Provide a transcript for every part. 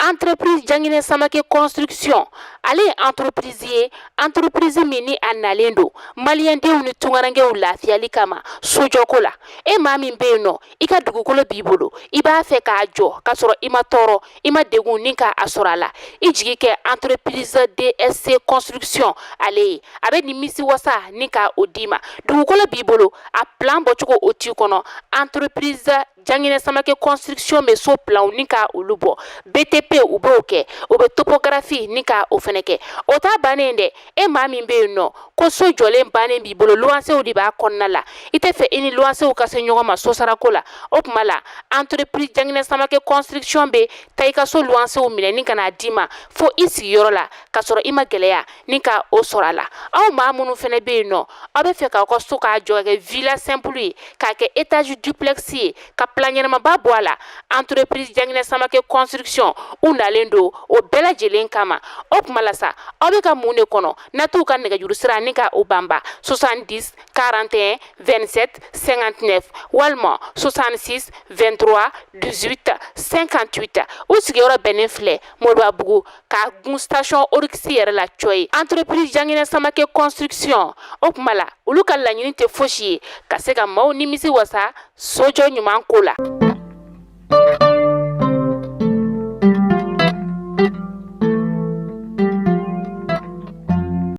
Entreprise Janginɛ Samake construction ale ye entreprise ye entreprise min ni a nalen don maliyɛndenw ni tunkarankew lafiyali kama sojɔko la. E maa min bɛ yen nɔ, i ka dugukolo b'i bolo, i b'a fɛ k'a jɔ k'a sɔrɔ i ma tɔɔrɔ, i ma degun ni k'a sɔrɔ a la, i jigi kɛ entreprise DSC construction ale ye. A bɛ nimisi wasa ni ka o d'i ma. Dugukolo b'i bolo, a plan bɔcogo o t'i kɔnɔ, entreprise Janginɛ Samake construction bɛ so planw ni ka olu bɔ. BTP u b'o kɛ, u bɛ topographie ni ka o fɛnɛ kɛ. O t'a bannen dɛ. E maa min bɛ yen nɔ ko so jɔlen bannen b'i bolo, luwansew de b'a kɔnɔna la, i tɛ fɛ i ni luwansew ka se ɲɔgɔn ma sosarako la, o tuma la entreprise Janginɛ Samake construction bɛ taa i ka so luwansew minɛ ni ka n'a d'i ma fo i sigiyɔrɔ la, k'a sɔrɔ i ma gɛlɛya ni ka o sɔrɔ a la. Aw maa minnu fɛnɛ bɛ yen nɔ, aw bɛ fɛ k'aw ka so k'a jɔ kɛ villa simple ye, k'a kɛ étage duplex ye, ka plan ɲɛnamaba bɔ a la, entreprise Janginɛ Samake construction u nalen don o bɛɛ lajɛlen kama. O tuma la sa, aw bɛ ka mun de kɔnɔ? Na t'u ka nɛgɛjuru sira ni ka o banba 70 41 27 59 walima 66 23 18 58. U sigiyɔrɔ bɛnnen filɛ Moribabugu ka gun station Oryx yɛrɛ la cɔyi. Entreprise Janginɛ Samake construction, o tuma la olu ka laɲini tɛ fosi ye ka se ka maaw nimisi wasa sojɔ ɲuman ko la.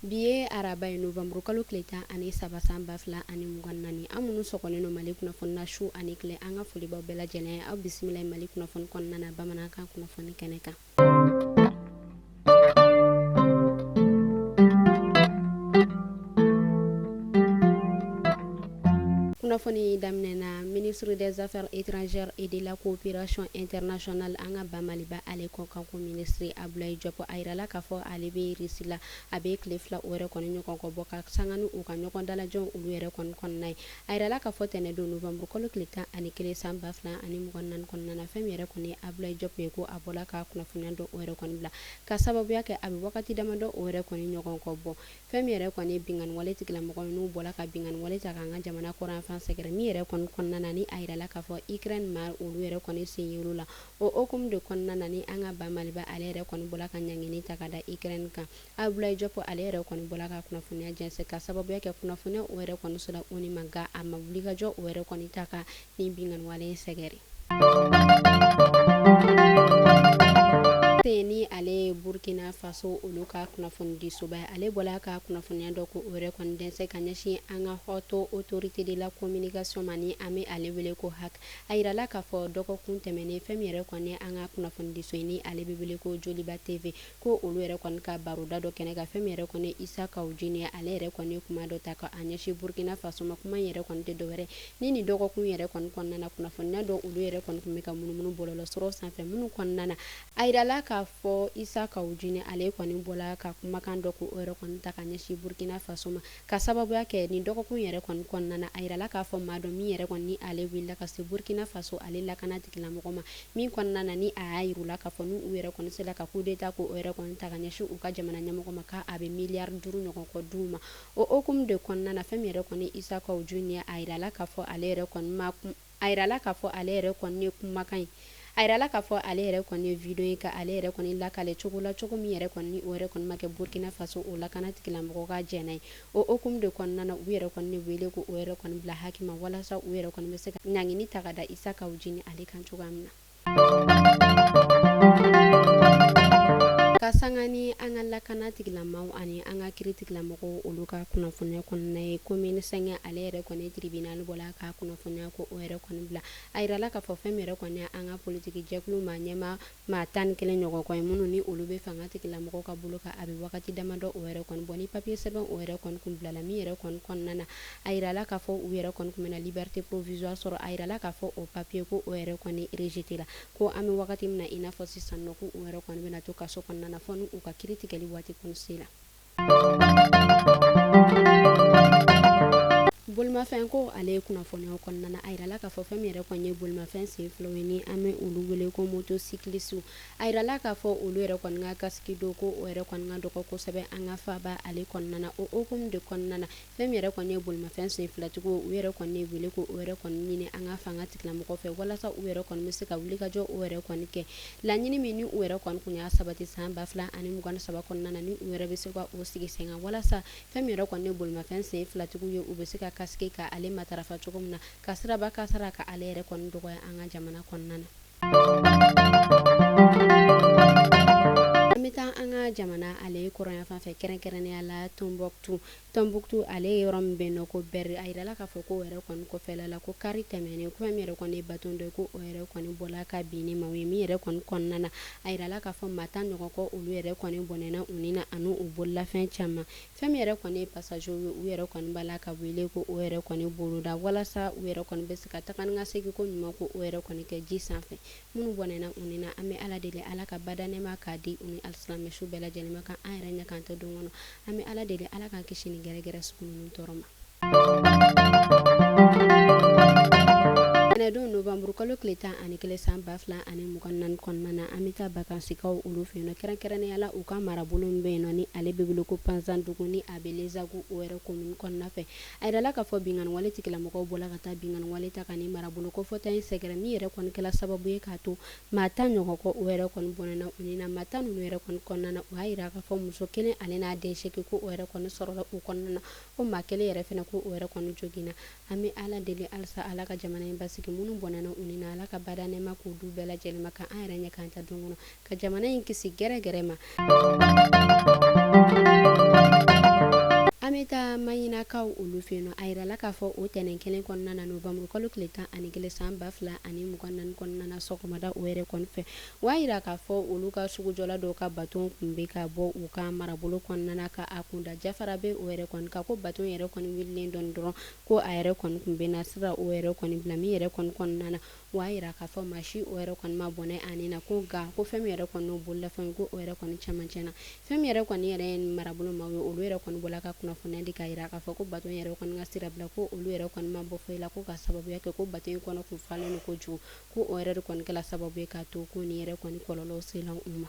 Bi ye araba ye, novembre kalo tile 13 san 2024. An minnu sɔgɔlen don Mali kunnafoni na su ani tile, an ka foli b'aw bɛɛ lajɛlen ye. Aw bisimila Mali kunnafoni kɔnɔna na bamanankan kunnafoni kɛnɛ kan. Kunnafoni daminɛ na, ministre des affaires étrangères et de la coopération internationale, an ka ba Maliba ale kɔkanko ministre Abdoulaye Diop, a yirala k'a fɔ ale bɛ Russie la. A bɛ tile 2 o yɛrɛ kɔni ɲɔgɔn kɔ bɔ ka sanga ni u ka ɲɔgɔn dalajɛ olu yɛrɛ kɔni kɔnɔna ye. A yirala k'a fɔ tɛnɛn don novembre kalo tile 11 san 2024 kɔnɔna na, fɛn min yɛrɛ kɔni ye Abdoulaye Diop ye, ko a bɔla ka kunnafoniya dɔ o yɛrɛ kɔni bila ka sababuya kɛ a bɛ wagati damadɔ o yɛrɛ kɔni ɲɔgɔn kɔ bɔ. Fɛn min yɛrɛ kɔni ye binkanni wale tigilamɔgɔ ye, n'u bɔla ka binkanni wale ta k'an ka jamana kɔrɔnfan sɛgɛrɛ, min yɛrɛ kɔni kɔnɔna na ni a yirala k'a fɔ Ukraine maa olu yɛrɛ kɔni sen yer'o la. O hukumu de kɔnɔna na ni an ka ba Maliba ale yɛrɛ kɔni bɔla ka ɲangini ta ka da Ukraine kan. Abdoulaye Diop ale yɛrɛ kɔni bɔla ka kunnafoniya jɛnsɛn ka sababuya kɛ kunnafoniya o yɛrɛ kɔni sɔrɔla ONU ma, nka a ma wulikajɔ o yɛrɛ kɔni ta ka nin binkanni wale in sɛgɛrɛ. Ni ale ye Burkina Faso olu ka kunnafonidisoba ye, ale bɔla ka kunnafoniya dɔ ko o yɛrɛ kɔni dɛnsɛn ka ɲɛsin an ka haute autorité de la communication ma, ni an bɛ ale wele ko HAC. A yirala k'a fɔ dɔgɔkun tɛmɛnen, fɛn min yɛrɛ kɔni an ka kunnafonidiso ni ale bɛ wele ko Joliba TV, ko olu yɛrɛ kɔni ka baroda dɔ kɛnɛ kan, fɛn min yɛrɛ kɔni Isa Kaw Jim ye, ale yɛrɛ kɔni kuma dɔ ta ka a ɲɛsin Burkina Faso ma. Kuma in yɛrɛ kɔni tɛ dɔwɛrɛ ni nin dɔgɔkun yɛrɛ kɔni kɔnɔna na, kunnafoniya dɔ olu yɛrɛ kɔni tun bɛ ka munumunu bɔlɔlɔ sɔrɔ sanfɛ minnu kɔnɔna na, a yirala k'a fɔ Isa Kaw Jim ale kɔni bɔla ka kumakan dɔ ko o yɛrɛ kɔni ta ka ɲɛsin Burkina Faso ma ka sababuya kɛ nin dɔgɔkun yɛrɛ kɔni kɔnɔna na. A yirala k'a fɔ maa dɔ min yɛrɛ kɔni ni ale wulila ka se Burkina Faso ale lakana tigilamɔgɔ ma, min kɔnɔna na ni a y'a yir'u la k'a fɔ n'u yɛrɛ kɔni sera ka coup d'état ko o yɛrɛ kɔni ta ka ɲɛsin u ka jamana ɲɛmɔgɔ ma, k'a bɛ miliyari 5 ɲɔgɔn kɔ d'u ma. O hukumu de kɔnɔna na, fɛn min yɛrɛ kɔni Isa Kaw Jim ye, a yirala k'a fɔ ale yɛrɛ kɔni ma a yirala k'a fɔ ale yɛrɛ kɔni ye kumakan ye, a yirala k'a fɔ ale yɛrɛ kɔni ye video ye ka ale yɛrɛ kɔni lakale cogo la, cogo min yɛrɛ kɔni o yɛrɛ kɔni ma kɛ Burkina Faso o lakana tigilamɔgɔ ka jɛn n'a ye. O hukumu de kɔnɔna na, u yɛrɛ kɔni ne wele ko o yɛrɛ kɔni bila HAC ma walasa u yɛrɛ kɔni bɛ se ka ɲangini ta ka da Isa Kaw Jim ale kan cogoya min na. Ka sanga ni an ka lakana tigilamaaw ani an ka kiri tigilamɔgɔw olu ka kunnafoniya kɔnɔna ye, commune 5 ale yɛrɛ kɔni tribunal bɔla ka kunnafoniya ko o yɛrɛ kɔni bila. A yirala k'a fɔ fɛn min yɛrɛ kɔni an ka politiki jɛkulu maa ɲɛmaa maa 11 ɲɔgɔn kɔ ye, minnu ni olu bɛ fanga tigilamɔgɔw ka bolo kan, a bɛ wagati damadɔ o yɛrɛ kɔni bɔ ni papier sɛbɛn o yɛrɛ kɔni kun bilala, min yɛrɛ kɔni kɔnɔna na a yirala k'a fɔ u yɛrɛ kɔni tun bɛna liberté provisoire sɔrɔ. A yirala k'a fɔ o papier ko o yɛrɛ kɔni rejeté la, ko an bɛ wagati min na i n'a fɔ sisan nɔ, ko u yɛrɛ kɔni bɛna to kaso kɔnɔna na fɔ ni u ka kiri tigɛli waati kɔni sera. Bolimafɛn ko ale kunnafoniyaw kɔnɔna na, a yirala k'a fɔ fɛn min yɛrɛ kɔni ye bolimafɛn sen filaw ye, ni an bɛ olu wele ko motocycliste. A yirala k'a fɔ olu yɛrɛ kɔni ka kasiki don ko o yɛrɛ kɔni ka dɔgɔ kosɛbɛ an ka faaba ale kɔnɔna na. O hukumu de kɔnɔna na, fɛn min yɛrɛ kɔni ye bolimafɛn sen filatigiw, u yɛrɛ kɔni ye wele ko o yɛrɛ kɔni ɲini an ka fanga tigilamɔgɔw fɛ, walasa u yɛrɛ kɔni bɛ se ka wulikajɔ o yɛrɛ kɔni kɛ. Laɲini min ni u yɛrɛ kɔni kun y'a sabati san 2023 kɔnɔna na, ni u yɛrɛ bɛ se ka o sigi sen kan, walasa fɛn min yɛrɛ kɔni ye bolimafɛn sen filatigiw ye, u bɛ se ka kasiki ka ale matarafa cogo min na, ka siraba kasara ka ale yɛrɛ kɔni dɔgɔya an ka jamana kɔnɔna na. An bɛ taa an ka jamana ale kɔrɔnyanfan fɛ, kɛrɛnkɛrɛnnenya la Tombouctou. Tombouctou ale yɔrɔ min bɛ yen nɔ ko Ber, a yirala k'a fɔ ko yɛrɛ kɔni kɔfɛla la, ko kari tɛmɛnen, ko fɛn min yɛrɛ kɔni ye bateau dɔ ye, ko o yɛrɛ kɔni bɔla ka bin ni maaw ye. Min yɛrɛ kɔni kɔnɔna na, a yirala k'a fɔ maa 10 ɲɔgɔn kɔ, olu yɛrɛ kɔni bɔnɛna u ni na, ani u bololafɛn caman. Fɛn min yɛrɛ kɔni ye passager ye, u yɛrɛ kɔni b'a la ka wele ko o yɛrɛ kɔni boloda, walasa u yɛrɛ kɔni bɛ se ka taga ni ka segin ko ɲuman ko o yɛrɛ kɔni kɛ ji sanfɛ. Minnu bɔnɛna u ni na, an bɛ Ala deli Ala ka bada nɛɛma k'a di u ni alisilamɛ su bɛɛ lajɛlen ma, ka an yɛrɛ ɲɛ k'an to don kɔnɔ. An bɛ Ala deli Ala k'an kisi nin gɛrɛgɛrɛ sugu ninnu tɔɔrɔ ma. Don novembre kalo tile 11 san 2024 kɔnɔna na, an bɛ taa bakansikaw olu fɛ yen nɔ, kɛrɛnkɛrɛnnenya la u ka marabolo min bɛ yen nɔ ni ale bɛ wele ko Panzandugu, ni a bɛ Lezagu o yɛrɛ commune kɔnɔna fɛ. A yirala k'a fɔ binkanni wale tigilamɔgɔw bɔla ka taa binkanni wale ta ka nin marabolo kofɔta in sɛgɛrɛ, min yɛrɛ kɔni kɛla sababu ye k'a to maa 10 ɲɔgɔn kɔ, o yɛrɛ kɔni bɔnɛna u ni na. Maa 10 ninnu yɛrɛ kɔni kɔnɔna na, u y'a yira k'a fɔ muso kelen ale n'a den 8 ko o yɛrɛ kɔni sɔrɔla u kɔnɔna na, ko maa kelen yɛrɛ fana ko o yɛrɛ kɔni joginna. An bɛ Ala deli halisa Ala ka jamana in basigi. Minnu bɔnɛna u ni na, Ala ka bada nɛɛma k'u du bɛɛ lajɛlen ma, ka an yɛrɛ ɲɛ k'an ta don kɔnɔ, ka jamana in kisi gɛrɛgɛrɛ ma. An bɛ taa Maɲinakaw olu fɛ yen nɔ. A yirala k'a fɔ o tɛnɛn kelen kɔnɔna na, novembre kalo tile 11 san 2024 kɔnɔna na, sɔgɔmada o yɛrɛ kɔni fɛ, o y'a yira k'a fɔ olu ka sugujɔla dɔw ka baton tun bɛ ka bɔ u ka marabolo kɔnɔna na ka a kunda Jafarabe o yɛrɛ kɔni kan, ko baton yɛrɛ kɔni wulilen dɔɔni dɔrɔn, ko a yɛrɛ kɔni tun bɛ na sira o yɛrɛ kɔni bila. Min yɛrɛ kɔni kɔnɔna na, o y'a yira k'a fɔ maa si o yɛrɛ kɔni ma bɔnɛ a ni na, ko nka ko fɛn min yɛrɛ kɔni n'o bololafɛn ko o yɛrɛ kɔni caman tiɲɛna. Fɛn min yɛrɛ kɔni yɛrɛ ye marabolo maaw ye, olu yɛrɛ kɔni bɔla ka kunnafoniya di k'a yira k'a fɔ ko baton yɛrɛ kɔni ka sira bila, ko olu yɛrɛ kɔni ma bɔ foyi la, ko ka sababuya kɛ ko baton in kɔnɔ kun falen don kojugu, ko o yɛrɛ de kɔni kɛla sababu ye k'a to ko nin yɛrɛ kɔni kɔlɔlɔ sela u ma.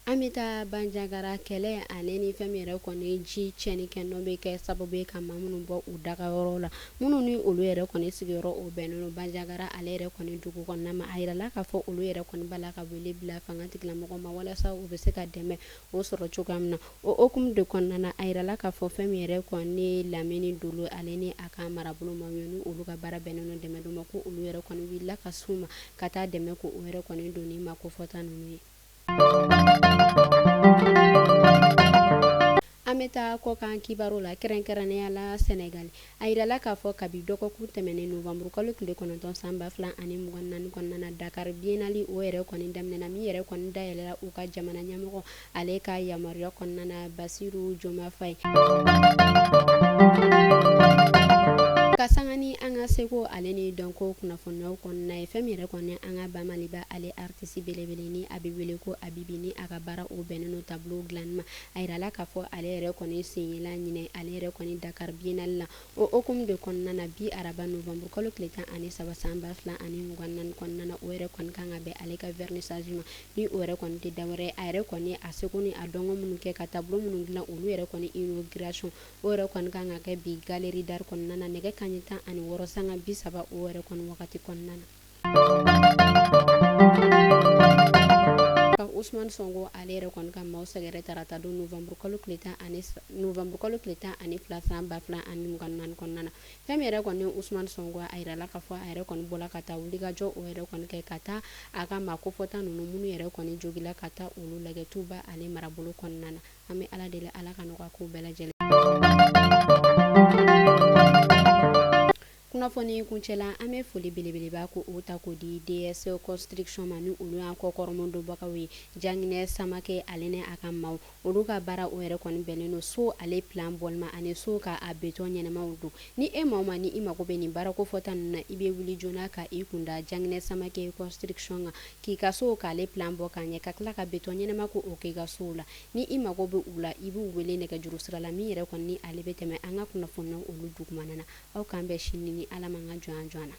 An bɛ taa Banjagara. Kɛlɛ ale ni fɛn min yɛrɛ kɔni ji tiɲɛni kɛ nɔ bɛ kɛ sababu ye ka maa minnu bɔ u dagayɔrɔ la, minnu ni olu yɛrɛ kɔni sigiyɔrɔ o bɛnnen don Banjagara ale yɛrɛ kɔni dugu kɔnɔna ma. A yirala k'a fɔ olu yɛrɛ kɔni b'a la ka wele bila fanga tigilamɔgɔw ma, walasa u bɛ se ka dɛmɛ o sɔrɔ cogoya min na. O hukumu de kɔnɔna na, a yirala k'a fɔ fɛn min yɛrɛ kɔni lamini dolo ale ni a ka marabolo maaw ye, ni olu ka baara bɛnnen don dɛmɛ don ma, ko olu yɛrɛ kɔni wulila ka s'u ma ka taa dɛmɛ ko o yɛrɛ kɔni don ni maa kofɔta ninnu ye. An bɛ taa kɔkan kibaru la, kɛrɛnkɛrɛnnenya la Senegal. A yirala k'a fɔ kabi dɔgɔkun tɛmɛnen novembre kalo tile 9 san 2024 kɔnɔna na, Dakar Biennale o yɛrɛ kɔni daminɛna, min yɛrɛ kɔni dayɛlɛla u ka jamana ɲɛmɔgɔ ale ka yamaruya kɔnɔna na, Basiru Joma Faye. Ka sanga ni an ka seko ale ni dɔnko kunnafoniyaw kɔnɔna ye, fɛn min yɛrɛ kɔni an ka ba Maliba ale artiste belebele ni a bɛ wele ko Abibi, ni a ka baara o bɛnnen don tableau dilanni ma, a yirala k'a fɔ ale yɛrɛ kɔni sen yela ɲinɛ ale yɛrɛ kɔni Dakar Biennale la. O hukumu de kɔnɔna na, bi araba novembre kalo tile 13 san 2024 kɔnɔna na, o yɛrɛ kɔni kan ka bɛn ale ka vernissage ma, ni o yɛrɛ kɔni tɛ dɔwɛrɛ ye, a yɛrɛ kɔni a seko ni a dɔnko minnu kɛ ka tableau minnu dilan, olu yɛrɛ kɔni inauguration o yɛrɛ kɔni kan ka kɛ bi galerie d'art kɔnɔna na, nɛgɛ kanɲɛ 16 sanga 30 o yɛrɛ kɔni wagati kɔnɔna na. Ousmane Sonko ale yɛrɛ kɔni ka maaw sɛgɛrɛ tarata don novembre kalo tile 12 san 2024 kɔnɔna na. Fɛn min yɛrɛ kɔni Ousmane Sonko, a yirala k'a fɔ a yɛrɛ kɔni bɔla ka taa wulikajɔ o yɛrɛ kɔni kɛ ka taa a ka maa kofɔta ninnu minnu yɛrɛ kɔni jogila, ka taa olu lajɛ Touba ale marabolo kɔnɔna na. An bɛ Ala deli Ala ka nɔgɔya ko bɛɛ lajɛlen. Kunnafoni kuncɛ la, an bɛ foli belebeleba ko o ta k'o di DS Construction ma, ni olu y'an kɔkɔrɔmadonbagaw ye. Janginɛ Samakɛ, ale ni a ka maaw, olu ka baara o yɛrɛ kɔni bɛnnen don so ale plan bɔli ma ani so ka a béton ɲɛnamaw don. Ni e maa ma ni i mago bɛ nin baarako fɔta ninnu na, i bɛ wuli joona ka i kunda Janginɛ Samakɛ Construction kan, k'i ka so k'ale plan bɔ k'a ɲɛ, ka tila ka béton ɲɛnama ko o k'i ka sow la. Ni i mago bɛ u la, i b'u wele nɛgɛjuru sira la min yɛrɛ kɔni ni ale bɛ tɛmɛ an ka kunnafoni olu dugumana na. Aw k'an bɛn sini ni Ala ma, ka jɔn jɔn na.